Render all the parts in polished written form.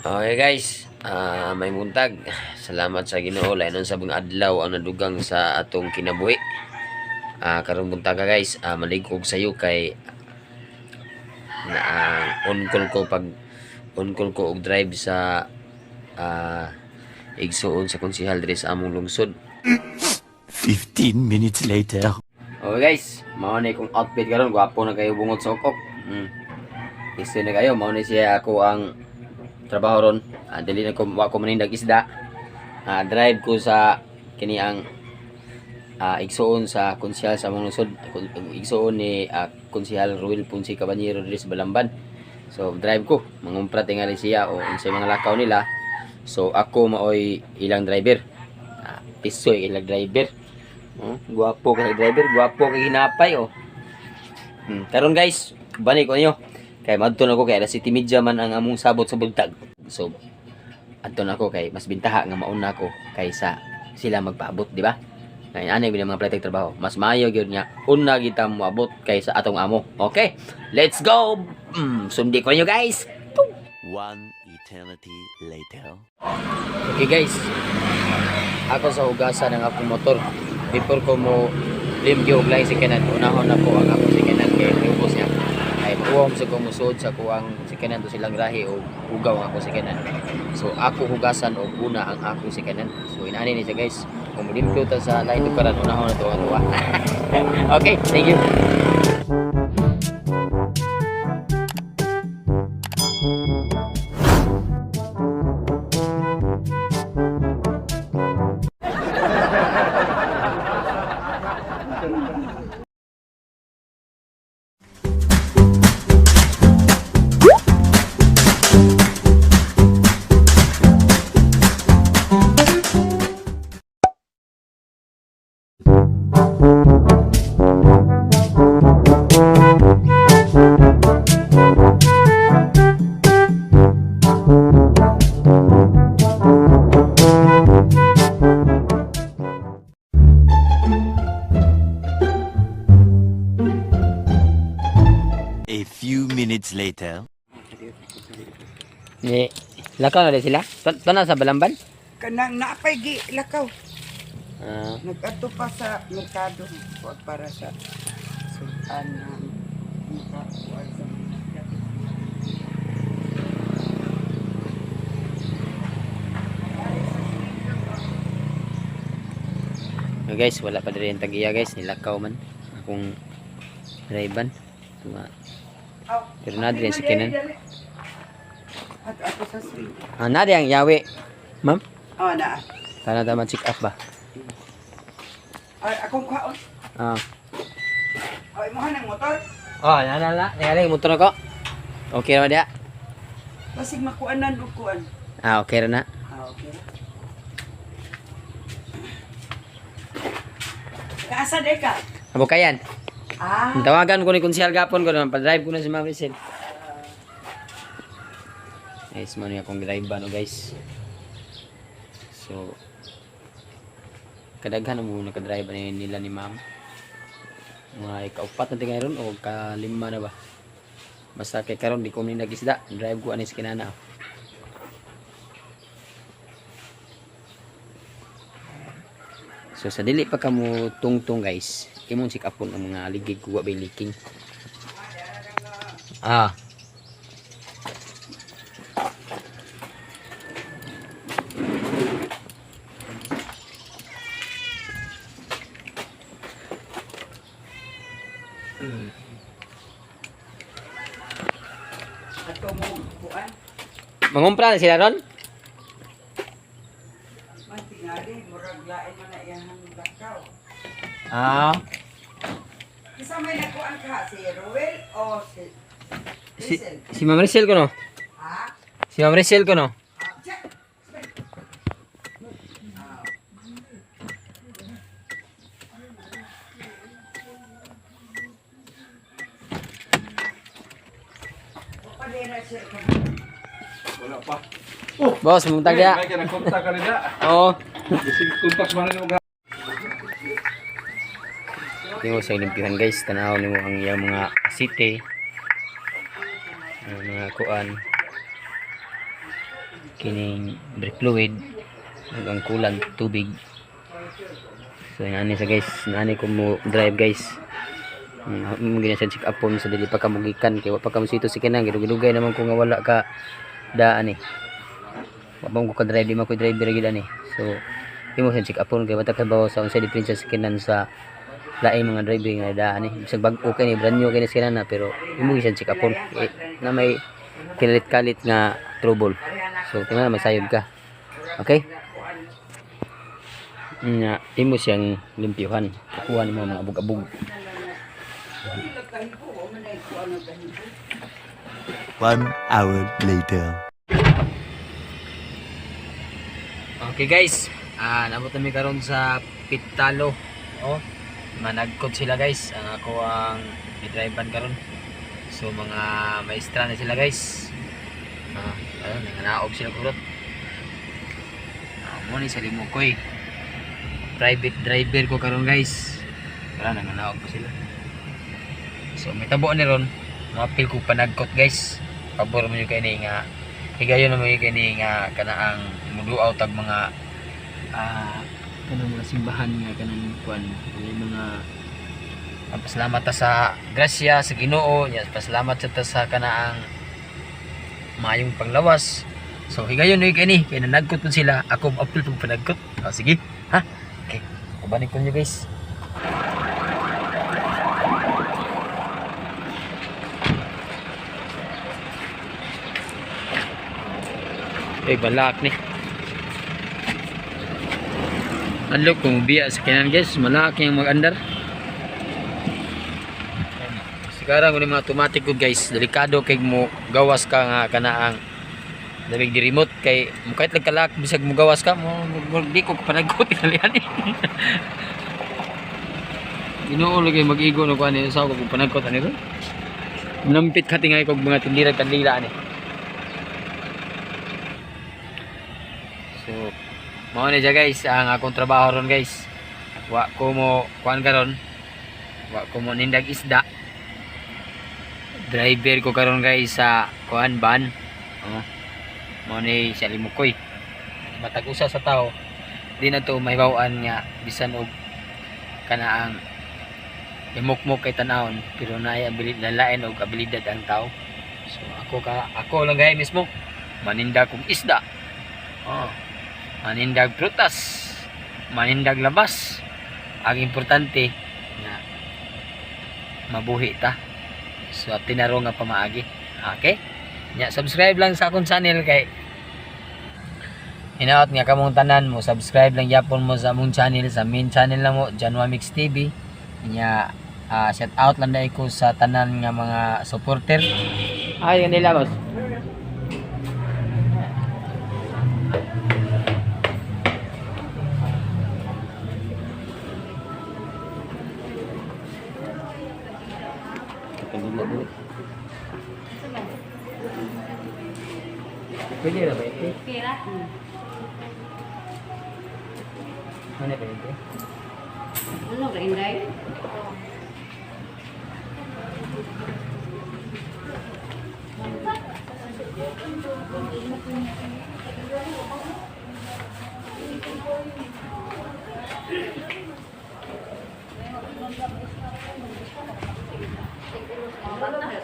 Okay guys, may buntag. Salamat sa Ginoo lain sa mga adlaw ang nadugang sa atong kinabuhi. Karong buntaga guys, maligog sayo kay na on call ko pag on call ko og drive sa igsuon sa konsehal diri sa among lungsod. 15 minutes later. Okay guys, mao na akong outfit karon, gwapo na kayo bungot sa ukok. Gusto na kayo, mao na siya ako ang trabaho ron. Dili na ko wa ko manindag isda. Drive ko sa kini ang igsuon sa konsehal sa among lungsod, igsuon ni Konsehal Ruel Ponce Caballero diri sa Balamban. So drive ko, mangumpra tingali siya o unsay mga lakaw nila. So ako maoy ilang driver. Pisoy ilang driver. Oh, guwapo kay driver, guwapo kay hinapay oh. Karon guys, balik ko niyo. Kay madto na ko kay alas 7:30 man ang among sabot sa buntag. So adto na ako kay mas bintaha nga mauna ko kaysa sila magpaabot, di ba? Ngayon ani bilang mga pleteng trabaho. Mas maayo gyud nga una kita moabot kaysa atong amo. Okay? Let's go. Sundi ko niyo guys. One eternity later. Okay guys. Ako sa hugasan ng akong motor. Before ko mo limpyo og lain second hand, unahon na ko ang akong second hand kay niubos niya. Ay uwam sa ko musuod sa kuang second hand to silang rahi o hugaw ang akong second hand. So ako hugasan og una ang akong second hand. So inani ni siya guys. Kung limpyo ta sa lain tukaran, unahon na to ang tuwa. Okay, thank you. A few minutes later. Ni lakaw na din sila. Tana sa Balamban? Kanang naapay gi lakaw. Nag-adto pa sa merkado kuan para sa sultan na makakuan sa mga So guys, wala pa diri ang tag-iya guys, nilakaw man akong drive. Tunga. Pero na diri sa kinan. At ako sa swing. Na di ang yawi. Ma'am, Oh, na. kana ta check up ba? Ay, akong kuhaon. Oh, imuha ng motor. Oh, na na na, tingali motor ako. Okay ra ba diya? Basig makuanan og kuan. Okay ra na. Okay. Kaasa de ka? Abo kayan. Tawagan ko ni konsehal gapon ko naman pa-drive ko na si Ma'am Rizel. Guys, mo ni akong drive no guys. So kadaghan na mo naka-drive ani nila ni Ma'am. Mga ikaupat na tingay ron o kalima na ba. Basta kay karon di ko ni nagisda, drive ko ani sa kinana. So sa dili pa kamo tungtong guys, imong sikapon ang mga ligig kuwa bay leaking. Ato mo kuan. Mangumpra na sila ron? Man tingali murag lain man na iyang lakaw. Kinsa may nakuan ka si Ruel o si Si Rizel? si Ma'am Rizel ko no. Ha? Si Ma'am Rizel ko no. Check. Wala pa. Boss, muntag dia. May kinakontak ka nila. Oo. Bisig kontak man nimo ga. Di mo sa limpyuhan guys, tanaw nimo ang iyang mga asite. Ang mga kuan kining brake fluid ug ang coolant tubig. So inani sa guys, inani ko mo drive guys. Mo gina sa check up po sa dili pa ka mugikan kay wa pa ka mo sito si kinang gidugay naman ko nga wala ka daan eh. Wa pa ko ka drive, di man ko driver gid ani. So imo sa check up kay bata ka bawo sa unsay diferensya sa kinan sa laing mga driver nga daan eh. Bisag bag-o kay ni, brand new kay ni sila na, pero imo gyud check up eh, na may kilit-kalit nga trouble. So tingnan may sayod ka. Okay? Nya imo siyang limpyuhan. Kuha nimo mga abog-abog. 1 hour later. Okay guys, nabot kami karon sa Pitalo. Oh, managkot sila guys. Ang ako ang i-drive karon. So mga maestra na sila guys. Ayun, nanganaog sila kurot. Mo ni sa Limukoy. Private driver ko karon guys. Tara, nanganaog pa sila. So may tabo ni ron. Mapil ko panagkot guys. Pabor mo yung kay nga higayon na mo yung kini nga kanaang muduaw tag mga kanang mga simbahan nga kanang kuan may mga pasalamat ta sa grasya sa Ginoo nya, pasalamat sa ta sa kanaang maayong panglawas. So higayon ni kini kay nanagkot pud sila, ako apil pug panagkot. Oh, sige ha, okay, ubanin ko niyo guys. Eh, balak ni. Unlock kung biya sa kinan guys, malaki ang mag-andar. Sekarang ni mga automatic ko guys, delikado kay mo gawas ka nga kanaang labig di remote kay mo kahit nagkalak bisag mo gawas ka mo, di ko panagot tinalian eh. Ginoo lagi mag-igo no kuan sa ko kung panagkot ani ron. Nampit ka tingay kog mga tindira kandila ani. So, mao na siya guys, ang akong trabaho ron guys. Wa ko mo kuan karon. Wa ko mo nindag isda. Driver ko karon guys sa kuan van. Oh. Mao ni siya Limukoy. Matag usa sa tao di na to mahibaw-an nga bisan og kanaang imukmok kay tanawon pero naay lalain og abilidad ang tao. So ako lang gay mismo maninda kog isda. Oh. Manindag prutas, manindag labas. Ang importante nga mabuhi ta. So tinaro nga pamaagi. Okay? Nya subscribe lang sa akong channel kay hinaot nga kamong tanan mo subscribe lang yapon mo sa among channel, sa main channel lang mo, Janwa Mix TV. Nya shout out lang dai ko sa tanan nga mga supporter. Ay, kanila boss. Pwede na ba ito? Pera? Ano ba ito? Ano ka, Inday?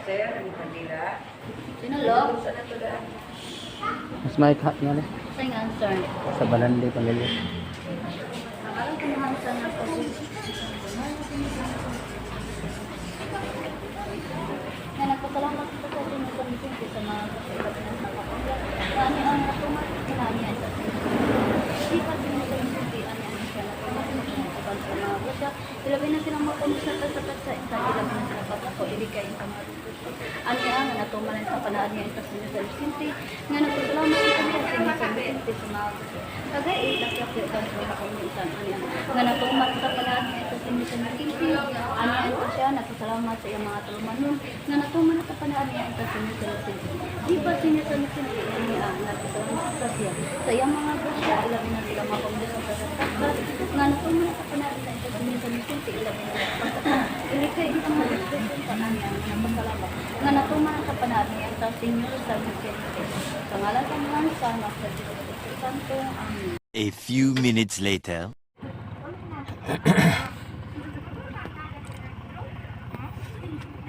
Sir, ang kandila. Sinulog? Mas may cut nga na. Sa yung answer. Sa balande pamilya. Akala ko mahansa na po. Nga nagpasalamat ko sa inyo sa Vicente sa mga kasaibat ng kapatid. Ano ang natumat sa niya sa Di pa sino sa Vicente ano ang siya natumat sa uban sa mga busya. Ilabi na silang mapamusa sa sa isa, ilabi na sila pagkako, ibig kayo sa mga busya. Ano ang natuman sa panaan niya sa inyo sa Vicente. Nga nagpasalamat ko sa inyo sa Vicente sa mga busya. Kagay itakyak sa sa nga natumat sa panaan niya sa inyo sa Vicente. Ano ang siya nagpasalamat sa iyang mga tulumanon nga natuman sa panaan niya sa inyo sa Vicente. Di pa sinyo sa Vicente ano ang nagpasalamat sa siya sa iyang mga busya, ilabi na sila mapamusa sa sa nga natuman sa panaan niya sa inyo sa Vicente, ilabi na sila pagkako. Ilikay sa mga busya sa ano ang nagpasalamat nga natuman Natuman sa panabi sa Senyor San Vicente. Sa ngalan sa Amahan, sa Anak, sa Espiritu Santo. Amen. A few minutes later.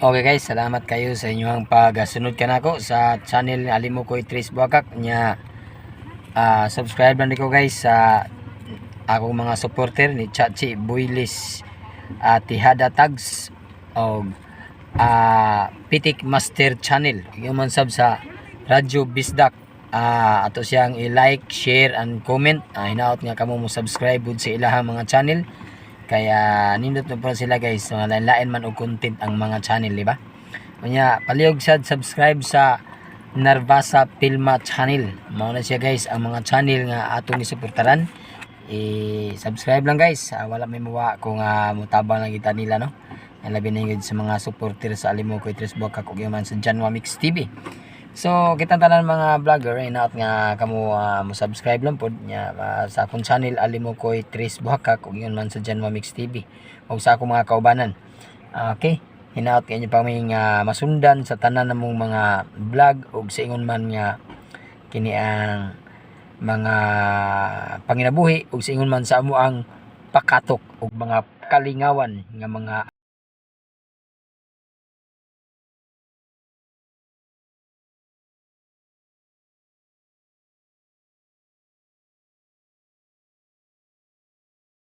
Okay guys, salamat kayo sa inyong pagsunod kanako sa channel ni Alimukoy Tris Buakak nya. Subscribe lang ko guys sa akong mga supporter ni Chachi Boylis, Tihada Tags og Pitik Master Channel. Yung man sub sa Radyo Bisdak. Ato siyang i-like, share and comment. Hinaot nga kamo mo subscribe pud sa ilahang mga channel. Kaya nindot na po sila guys, mga lain-lain man og content ang mga channel, di ba? Unya, palihog sad subscribe sa Narvasa Pilma Channel. Mao na siya guys ang mga channel nga atong gisuportaran. I-subscribe lang guys. Wala may muwa kung mutabang lang kita nila, no. Ang labi na yun sa mga supporter sa Alimukoy Tres Bokak ug man sa Janwa Mix TV. So kitang tanan mga vlogger ay naot nga kamo mo subscribe lang pod nya sa akong channel Alimukoy Tres Buhakak ug yun man sa Janwa Mix TV ug sa akong mga kaubanan. Okay, hinaot kay inyo pa may nga masundan sa tanan namong mga vlog ug sa ingon man nga kini ang mga panginabuhi ug sa ingon man sa amo ang pakatok ug mga kalingawan nga mga